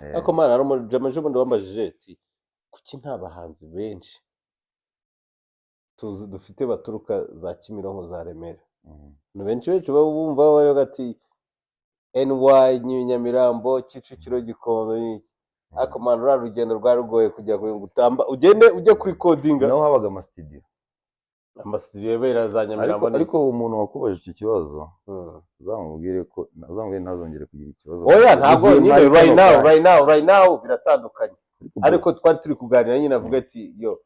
Ariko man, hari umujama ejo bundi wambajije ati: "Kuki nta bahanzi benshi tuzi dufite baturuka za Kimironko, za Remera?" Abantu benshi benshi baba bumva bavuga ati NY, Nyamirambo, Kicukiro, Gikondo n'iki. Ariko man, ruriya rugendo rwari rugoye kujya ngo utamba ugende ujye kuri recordinga. Naho habaga amasitidiyo. Amasitudiyo yabera za Nyamirambo Ariko n'iki. Ariko umuntu wakubajije icyo kibazo, uzamubwire ko uzamubwire ntazongere kugira ikibazo. Oya, ntabwo Mu gihe nyine mpari right kano now, kanya. right now biratandukanye. Ariko Ariko twari turi kuganira nyine, avuga ati: "Yo,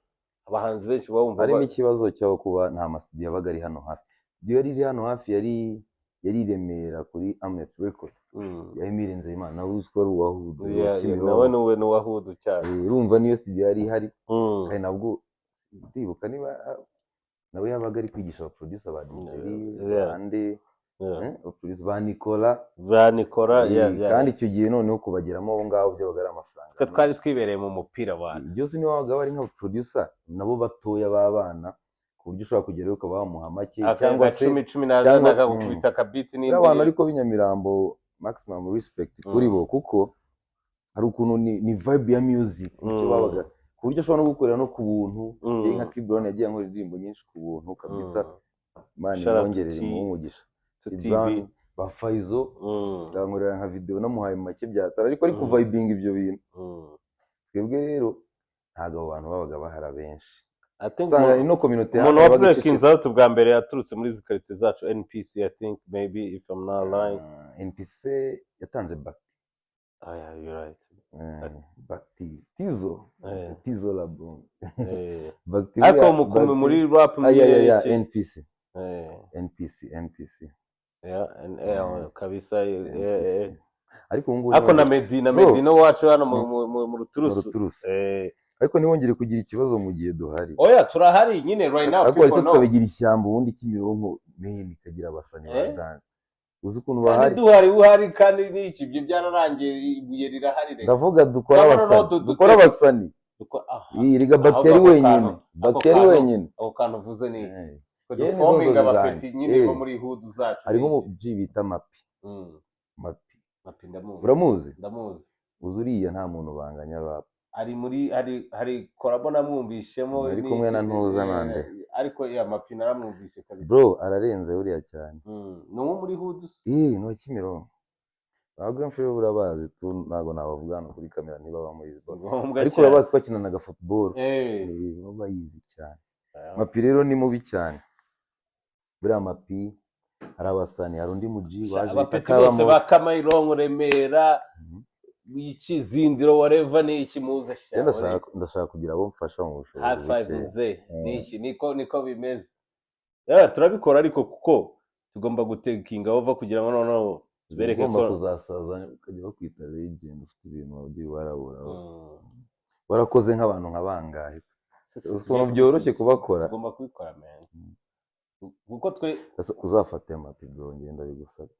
abahanzi benshi bumva harimo ikibazo cyo kuba nta masitidiyo yabaga ari hano hafi." Studio yari iri hano hafi yari i Remera kuri Amnet Record ya Emile Nzeyimana, nawe uzi ko ari uwa hood wa Kimironko. Nawe nuwe n'uwa hood cyane. Urumva niyo studio yari ihari. Kandi nabwo ndibuka niba nawe yabaga ari kwigisha abaproducer ba DJ bande, abaproducer ba Nicola. Ba Nicola. Yeah. Kandi icyo gihe noneho kubageramo abo ngabo byabaga ari amafaranga Twe twari twibereye mu mupira wa byose. Niyo wabaga bari nk'abaproducer nabo batoya b'abana, ku buryo ushobora kugerayo ukaba wamuha make cyangwa se cumi cumi n'atanu akagukubita akabiti buriya abantu n'indi. Ariko b'inyamirambo, maximum respect kuri bo, kuko hari ukuntu ni vibe ya music icyo babaga, ku buryo ashobora no gukorera no ku buntu. Njyewe nka T Brown yagiye ankora indirimbo nyinshi ku buntu kabisa. Imana Shout out to imwongerere T. imuhe umugisha. To T TB. Brown, ba Faizo, ngankorera nka video namuhaye make byatara, ariko ari kuvibinga ibyo bintu. Twebwe rero ntabwo abo bantu babaga bahari abenshi. I think usanga ino community umuntu wa yabaga breaking icecetse. out bwa mbere yaturutse muri izi quartier zacu, NPC, I think, maybe if I'm not lying. Ah, NPC yatanze Bakti. Oh yeah, you're right. Bakti Tizo. Tizo Labon. Bakti Ariko Bakti muri rap Ah, yeah, iki? NPC. NPC, NPC. Yeah, and kabisa. NPC. Ariko ubu ngubu Ariko na ntiwongere Meddy na Bro. Meddy no wacu hano mu Mu Ruturusu. Ruturusu. Ariko ntiwongere kugira ikibazo mu gihe duhari. Oya, turahari nyine right now. Ariko People waretse know. tukabigira ishyamba, ubundi Kimironko main ikagira abasani ba dance, uzi ukuntu Kandi bahari. Duhari, uhari, kandi n'iki, ibyo byararangiye, ibuye rirahari reka. Ndavuga dukora Cyangwa abasani noneho dukora abasani. Aha. Iyi riga Bakti yari Ahubwo ako wenyine. ako Bakti yari wenyine. Ako kantu uvuze ni iki? Twe Yewe nizo duforminga nzozi abapeti zanjye. nyine bo muri hood zacu. Harimo Ni umu iki? G bita Mapi. Mapi. Mapi ndamuzi. Uramuzi? Ndamuzi. Uzi uriya nta muntu banganya rap. Ari muri hari collabo namwumvishemo. Ari N'iki, kumwe na Ntuza nande. Ariko ya Mapi naramwumvishe kabisa. Bro, ararenze buriya cyane. Ni uwo muri hood se? Ni uwa Kimironko. Ba Grand Frère urabazi tu, ntabwo nabavuga hano kuri kamera ntibaba muri izi. Ngombwa Ariko cyane. urabazi, twakinanaga football. Baba bayizi cyane. Mapi rero ni mubi cyane buriya. Mapi, hari abasani, hari undi muji waje bita Abapeti bose ba Kabamosi. Kamironko, Remera, iki, Zindiro, whatever, ni iki, muze sha. Njye ndashaka kugira abo mfasha mu bushobozi High five. bukeya. Mzee, ni iki, niko bimeze. Yeah, turabikora ariko kuko tugomba gutakinga over kugira ngo noneho tubereke Ugomba ko kuzasaza ukajya bakwita legend, ufite ibintu wagiye warabura, warakoze nk'abantu nka bangahe. Ukuntu byoroshye kubakora. Tugomba kubikora man, kuko twe Uzafate Mapi bro, ngenda bigusabye.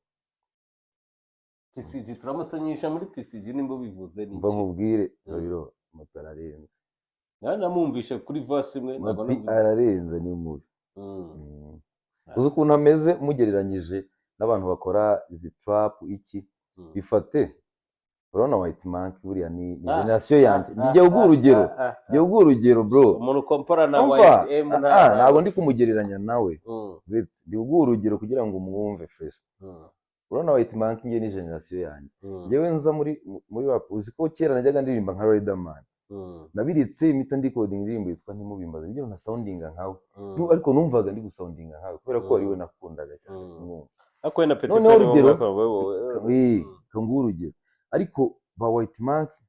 TCG turamusanyisha muri TCG nimba ubivuze ni Mva iki. nkubwire rero, Mapi ararenze. Nawe namwumvishe kuri verse imwe, ntabwo Mapi ararenze, ni mubi. Uzi ukuntu ameze mugereranyije n'abantu bakora izi trap iki? Bifate, urabona White Monkey buriya ni generation yanjye. Njye uguha urugero, njye uguha urugero bro. Umuntu kompara na Umva, White M ntabwo ndi kumugereranya nawe. Uretse ndi kuguha urugero kugira ngo umwumve fresh. Urabona White Monkey, njye ni generation yanjye. Njyewe nza muri rap, uzi ko kera najyaga ndirimba nka Riderman. Nabiritse impita ndirecordinga indirimbo yitwa Ntimubimbaze, ibyo na soundinga nkawe. Ariko numvaga ndi gusoundinga nkawe kubera ko ari we nakundaga cyane kumwumva. Ariko we na Petit Noneho Frere urugero, wowe reka nguhe urugero, ariko ba White Monkey,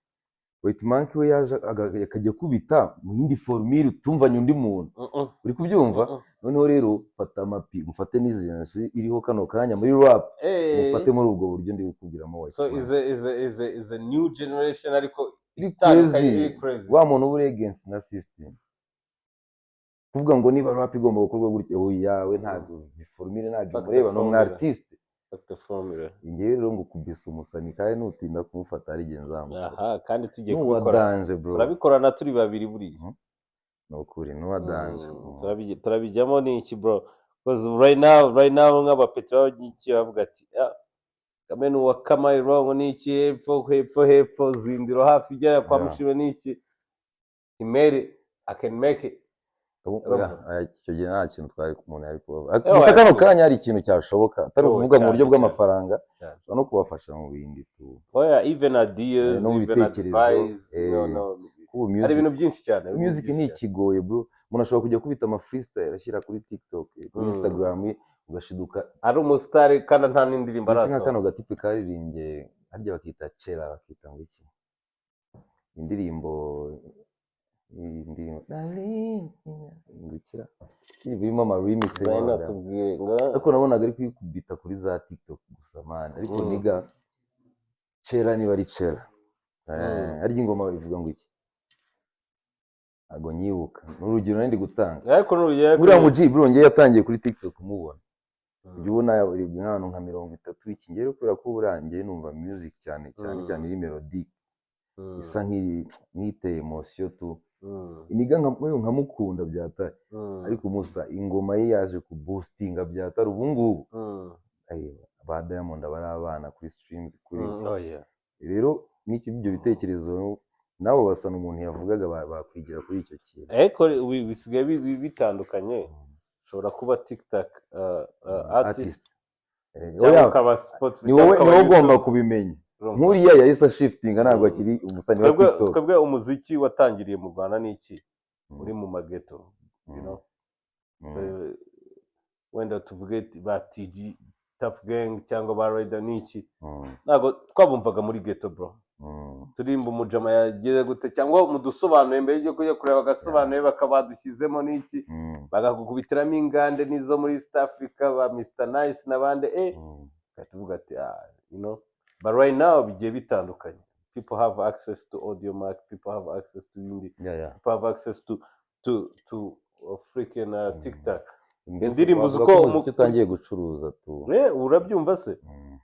White Monkey we yaje akajya kubita mu yindi formule utumvanye undi muntu. Uri kubyumva? Noneho rero fata Mapi, mufate n'izi generation iriho kano kanya muri rap, mufate muri ubwo buryo ndi kukubwiramo White So Monkey. is a new generation ariko Iri itandukanye, crazy. Iri crazy. Wa muntu uba uri against na system, kuvuga ngo niba rap igomba gukorwa gutya, oya, we ntabwo formule ntabwo Fuck the imureba, ni umu formula. artiste. Fuck the formula. Ngewe rero ngo kubisa umusani kandi nutinda kumufata hari igihe nzamufata. Aha kandi tugiye N'uwa kubikora. danger bro. Turabikorana turi babiri buriya. Ni ukuri n'uwa danger. Turabijyamo ni iki bro, because right now nk'abapeti baba bavuga ati: "Ah, Kamena uwa Kamayirongo n'iki, hepfo hepfo hepfo, Zindiro, hafi ugera kwa Mushime n'iki. He made it, I can make it. Oya, oya, icyo gihe nta kintu twari umuntu yari kuba. Ewa, Gusa kano ariko- kanya hari ikintu cyashoboka, atari Oh, ukuvuga mu cyane, buryo cyane. bw'amafaranga, Cyane. ushobora no kubafasha mu bindi tu. Oya, even ideas, No mu even bitekerezo, advice, no, no. Kubu Hari music ibintu byinshi cyane, hari ibintu music byinshi ni cyane. ikigoye, bro. Umuntu ashobora kujya kubita ama freestyle ashyira kuri TikTok, kuri Instagram ye, ugashiduka ari umusitari kandi nta n'indirimbo mbese nka arasohora. Kano gatipe karirimbye harya bakita Cera, bakita ngo iki, indirimbo ngukira, indirimbo irimo ama remix, irimo Nari amagambo. nakubwiye ngo Ariko nabonaga ari kuyikubita kuri za TikTok gusa, man. Ariko niga Cera, niba ari Cera. Harya ingoma ivuga ngo iki? Ntabwo nyibuka, ni urugero nari ndi gutanga. Ariko n'urugero Buriya mu G, bro, njye yatangiye kuri TikTok kumubona, ujya ubona nk'ahantu nka 30 iki. Njyewe kubera ko buriya numva music cyane cyane cyane iri melodic, isa nk'iteye emotion tu. Iniga nkamukunda byatari, ariko musa ingoma ye yaje kuboostinga byatari ubu ngubu. Ba Diamond aba ari abana kuri streams, kuri Oh yeah. Rero n'icyo ibyo bitekerezo nabo basa n'umuntu yavugaga, bakwigira kuri icyo kintu. Ariko bisigaye bitandukanye. Ushobora kuba TikTok artist cyangwa Oya, ukaba Spotify ni wowe cyangwa ni ukaba wowe ugomba YouTube. kubimenya. Urumva? Nk'uriya yahise ashiftinga, ntabwo akiri umusani wa Twebwe TikTok. twebwe umuziki watangiriye mu Rwanda ni iki? Uri mu mageto, you know? Wenda tuvuge ba TG, Tuff Gang, cyangwa ba Rider n'iki, ntabwo twabumvaga muri ghetto, bro. Turimba umujama yagize gute cyangwa mudusobanuye mbere yo kujya kureba agasobanuye, bakaba badushyizemo n'iki, bakagukubitiramo ingande n'izo muri East Africa, ba Mr Nice n'abandi, ugahita uvuga ati "Ah," you know. But right now bigiye bitandukanye. People have access to Audiomack, people have access to ibindi, people have access to freaking TikTok. Mbese Indirimbo uzi wavuga ko ko umuziki utangiye gucuruza tu. Urabyumva se?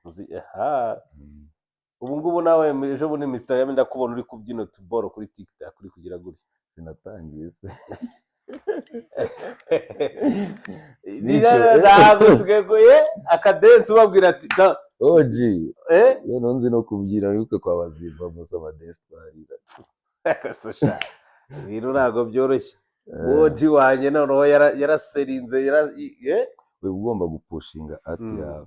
Uzi aha ubu ngubu nawe ejo bundi, Mr Yami, ndakubona uri kubyina utuboro kuri TikTok, uri kugira gutya. Sinatangiye se? Ntabwo usigaye ko akadensi ubabwira ati OG. Iyo nunzi no kubyina, wibuke kwa Bazimba musa amadesi twarira. So sha, ibintu ntabwo byoroshye. OG wanjye noneho yaraserinze Uba ugomba gupushinga art yawe.